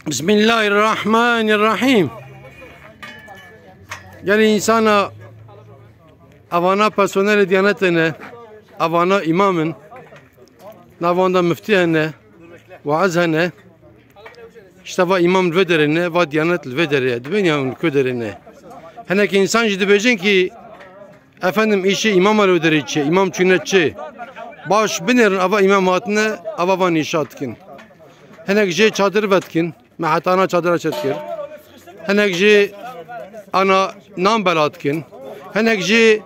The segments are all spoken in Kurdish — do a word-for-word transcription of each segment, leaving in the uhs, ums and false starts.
Bismillahirrahmanirrahim. Gelî însana, evana personelê Diyanetê ne, evana îmam in, nav wan de miftî hene, waiz hene. Îşte va îmam li vê derê ne, va Diyanet li vê derê ye. Dibên ya hûn li ku derê ne. Hinek însan jî dibêjin kî, efendim, îşê îmama li wê derê çi ye, îmam çûne çi? Baş binêrin, ava îmam hatine, ava van îşa dikin. Hinek jê çadir vedikin, me heta ana çadira çêdikir. Hinek jê ana nan bela dikin. Hinek jê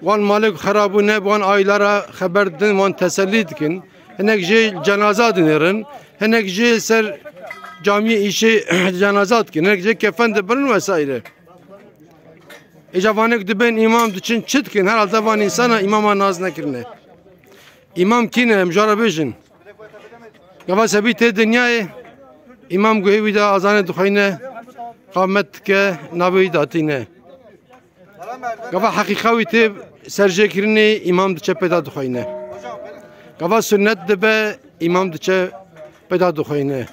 wan malê ku xera bûne, bi wan aîlera xeber didin, wan tesellî dikin. Hinek jê cenaza dinêrin. Hinek jê ser camiyê îşê cenaza dikin. Hinek jê kefen dibirin vesaire. Îca vanek dibên îmam diçin çi dikin? Herhalde van însana îmama nas nekirine. Îmam kî ne? Em jara bêjin. Gava sebî tê dinyayê, îmam guhê wî de azanê dixweyne, qamet dike, navê wî datîne. Gava heqîqa wî tê serjêkirinê, îmam diçe pêda dixweyne. Gava sunnet dibe, îmam diçe pêda dixweyne.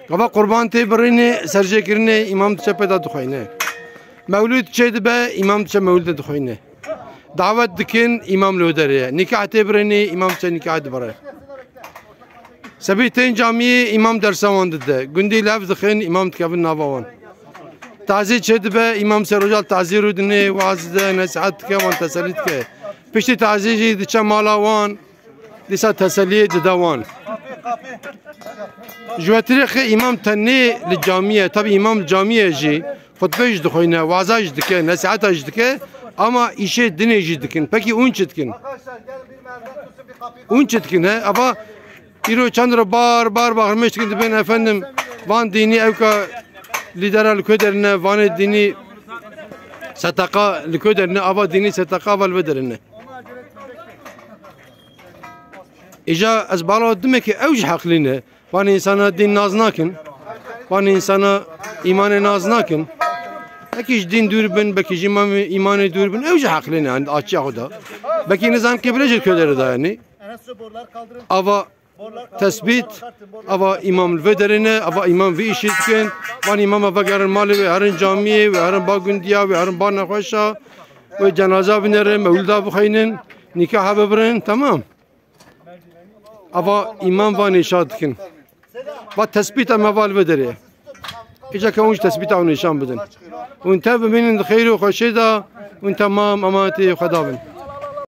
Gava qurban tê birînê, serjêkirinê, îmam diçe pêda dixweyne. Mewlûd çê dibe, îmam diçe mewlûdê dixweyne. Dawet dikin, îmam li wê derê ye. Nîkah tê birînê, îmam diçe nîkah dibire. Sebî tên camiyê, îmam dersa wan dide. Gundî li hev dixin, îmam dikevin nava wan. Tazî çê dibe, îmam ser roja tazî rûdinê, waz dide, nesihet dike, wan tesellî dike. Piştî tazî jî diçe mala wan, dîsa teselliyê dide wan. Ji we tirê xê îmam tenê li camî ye. Tabî îmam li camî ye jî, xutbe jî dixweyne, waza jî dike, nesiheta jî dike, ama îşê dinê jî dikin. Pekî hûn çi dikin? Hûn çi dikin, he? Ava îro çend ro bar bar baxirmêş dikin, dibên efendim, van dînî ewka lîdera li ku derine, vanê dînî seteqa li ku derine, ava dînî seteqa ava li vê derine. Îja ez bala dimekî ew jî heqlî ne. Van însana dîn nas nakin. Van însana îmanê nas nakin. Belkî ji dîn dûr bin, belkî ji îmamê, îmanê dûr bin. Ew jî heqlê ne, yani açiya xwe da. Belkî nizan qîblê jî kölere da yani. Ava tesbît, ava îmam li vê derê ne, ava îmam vî îşî dikin. Van îmama vegerin malê wê, herin camiyê wê, herin ba gundiya wê, herin ba nexweşa wê, cenaza binêrin, mewlida bixweynin, nîkaha bibirin, temam. Ava îmam va nîşa dikin. Va tesbîta me va li vê derê ye. Îca ke hûn ji tesbîta hûn nîşan bidin. Hûn tev bimînin di xeyr û xweşê de, hûn temam emanetê Xweda bin.